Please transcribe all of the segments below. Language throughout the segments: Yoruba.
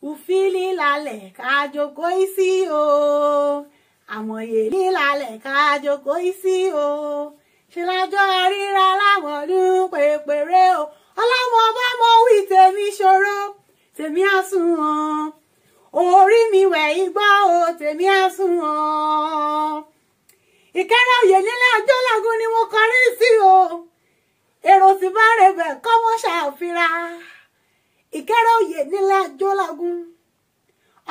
Ufili lálẹ́ ká jókòó sí o. Àmọ̀yé lílálẹ̀ ká jókòó sí o. Ṣe lájọ́ ríra láwọn ọdún pèpèrè o. Ọlọ́mọ ọba mọ wí tèmi ṣòro, tèmi á sùn wọn. Orí mi wẹ̀ igbá o, tèmi á sùn wọn. Ìkẹ́rẹ́ òye nílé Ajọ́lágún ni mo kọrí sí o. Èrò tí bá rebẹ̀ kọ́ wọ́n ṣàfihàn. Ìkẹ́rẹ́ òye nílé Ajọ́lágún.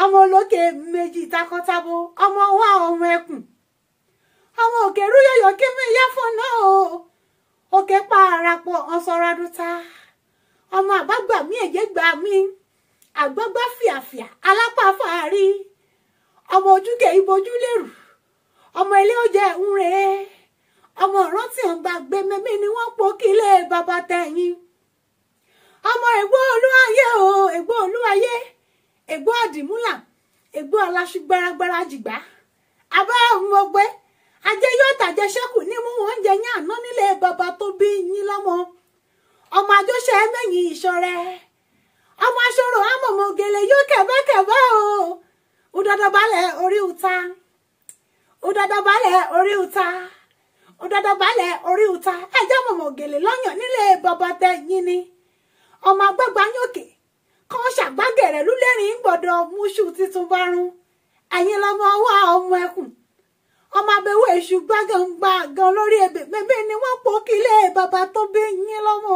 Ọmọ olókè méjì takọtabo, ọmọ wa ọmọ ẹkùn. Ọmọ òkè rúyọ̀yọ̀ kí mi yá fún náà o. Òkè pa àràpọ̀ ọ̀sọ̀rọ̀dúta. Ọmọ àbágbà mi èyí gbà mí. Àgbọ́gbá fìàfìà alápá fàárí. Ọmọ ojúkè ibojú lérù. Ọmọ ilé oúnjẹ ń re. Ọmọ ìrántí ọ̀gbà gbẹmẹmí ni wọ́n po kílé bàbá tẹ̀yìn. Ọmọ ègbó olúwayé o, ègbó olúwayé. Ègbó àdìmúlà, ègbó aláṣu gbáragbára jìgbá. Abá ọmọgbẹ́, ajé yóò tàjẹ ṣẹ́kù ní mú wọn jẹ yín àná nílé bàbá tó bí yín lọ́mọ. Ọmọ àjọṣe mẹ́yìn ìṣọ̀rẹ́. Ọmọ aṣọ́rò àmọ̀mọ̀ gèlè yóò kẹ̀bẹ́kẹ̀bẹ́ o. Udadabalẹ̀ orí uta. Udadabalẹ̀ orí uta. Udadabalẹ̀ orí uta. Ẹjẹ́ mọ̀mọ̀ gèlè lọ́yàn nílé bàbá tẹ yín ni. Ọmọ agbágbá yòkè. Kan ṣàgbágẹ̀rẹ̀ lúlẹ́rìn gbọ́dọ̀ múṣù títún bá rún. Ẹ̀yin lọmọ wá ọmọ ẹkùn. Ọmọ abẹ́wò èṣù gbágan gbàgán lórí ebè mẹ́bẹ́ ni wọ́n po kílé bàbá tó bí yín lọ́mọ.